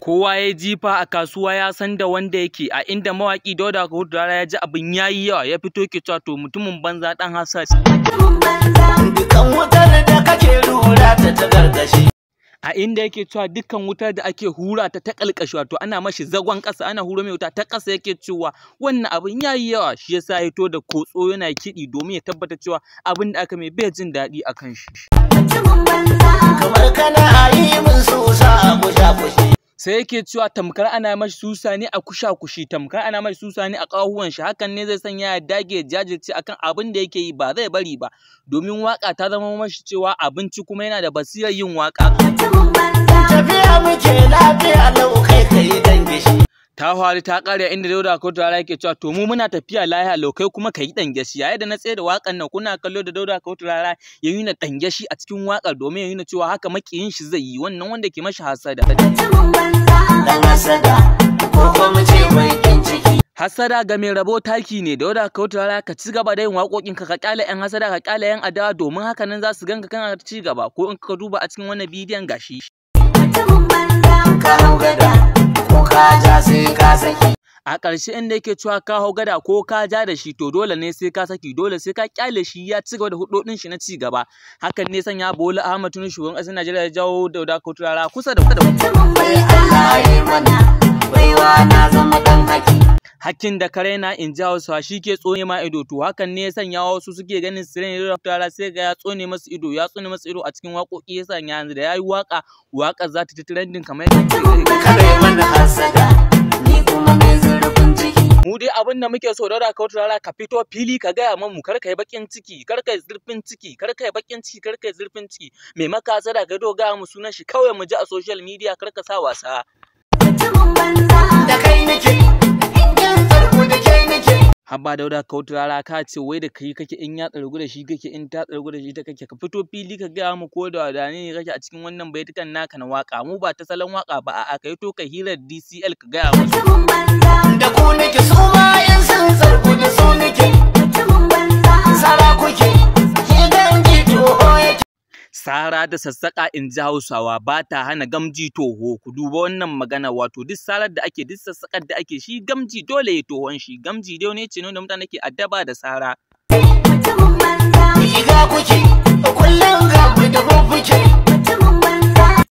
Kowa ya jifa a kasuwa ya san da wanda yake, a inda mawaki Dauda Kahutu Rarara ya ji abin yayi yawa ya fito ke cewa to mutumin banza dan hasada. Dukan wutar da kake rura ta ta gargashi. A inda yake cewa dukkan wutar da ake hura ta ta kalkashi, wato ana mashi zagon ƙasa, ana hura mai wuta ta ƙasa, yake cewa wannan abin yayi yawa, shi yasa ya fito da kotso yana kiɗi domin ya tabbata cewa abin da aka mai bai jin daɗi a kan shi. Kamar kana yi min susa a kusha-kushi. Sai yake cewa tamkar ana mashi susa ne a kusha-kushi, tamkar ana mashi susa ne a ƙahuwan shi, hakan ne zai sanya ya dage jajirce akan abin da yake yi, ba zai bari ba, domin waka ta zama mashi cewa abinci, kuma yana da basirar yin waka. Tafiya muke lafiya lau, kai kai dan gishi. Ta faru ta ƙare inda Dauda Kahutu Rarara yake cewa to mu muna tafiya lahiya lau, kai kuma ka yi ɗangashi. Yayin da na tsaye da waƙar nan kuna kallo da Dauda Kahutu Rarara ya nuna ɗangashi a cikin waƙar domin ya nuna cewa haka maƙiyin shi zai yi, wannan wanda ke mashi hasada. Dan hasada ko kuma ce bakin ciki. Hasada ga mai rabo taki ne. Dauda Kahutu Rarara, ka ci gaba da yin waƙoƙin ka, ka ƙyale 'yan hasada, ka ƙyale 'yan adawa, domin haka nan za su ganka kana ci gaba. Ko in ka duba a cikin wannan bidiyon gashi. Ka hau gada ko ka ja sai ka saki. A ƙarshe inda yake cewa ka hau gada ko ka ja da shi, to dole ne sai ka saki, dole sai ka kyale shi ya ci gaba da hudodin shi na ci gaba. Hakan ne sanya Bola Ahmed Tinubu, shugaban ƙasar Najeriya, ya jawo Dauda Kahutu Rarara kusa da Bai Allah ya mana baiwa na zama dan haki. Hakkin da kare na, in ji Hausawa, shi ke tsone ma ido. To hakan ne ya sanya wasu suke ganin sirin Dauda Kahutu Rarara, sai ga ya tsone masu ido, ya tsone masu ido a cikin waƙoƙi. Ya sanya yanzu da yayi waƙa, waƙar za ta ta trending kamar yadda Kare mana hasada ni kuma mai zurfin ciki. Mu dai abin da muke so, Dauda Kahutu Rarara, ka fito fili ka gaya mamu, kar ka yi bakin ciki, kar ka yi zurfin ciki, kar ka yi bakin ciki, kar ka yi zurfin ciki. Mai maka hasada ka to gaya mu sunan shi kawai mu ji a social media, kar ka sa wasa. Da kai nake in kin tsarku da kai nake. Haba Dauda Kahutu Rarara, ka ce wai da kai kake, in ya tsargu da shi kake, in ta tsargu da shi ta kake, ka fito fili ka gaya mu ko da wane ne kake a cikin wannan baitukan naka na waka. Mu ba ta salon waka ba, a'a, ka to ka hirar DCL ka gaya musu. Da ku nake, su ma in sun tsarku da su nake. Sara kuke ki dangi toho yake. Sara da sassaƙa, in ji Hausawa, ba ta hana gamji toho. Ku duba wannan magana, wato duk sarar da ake, duk sassaƙar da ake, shi gamji dole ya tohon shi. Gamji dai ne ce da mutane ke addaba da sara. Riga kuke kullum ga mu da fuffuke.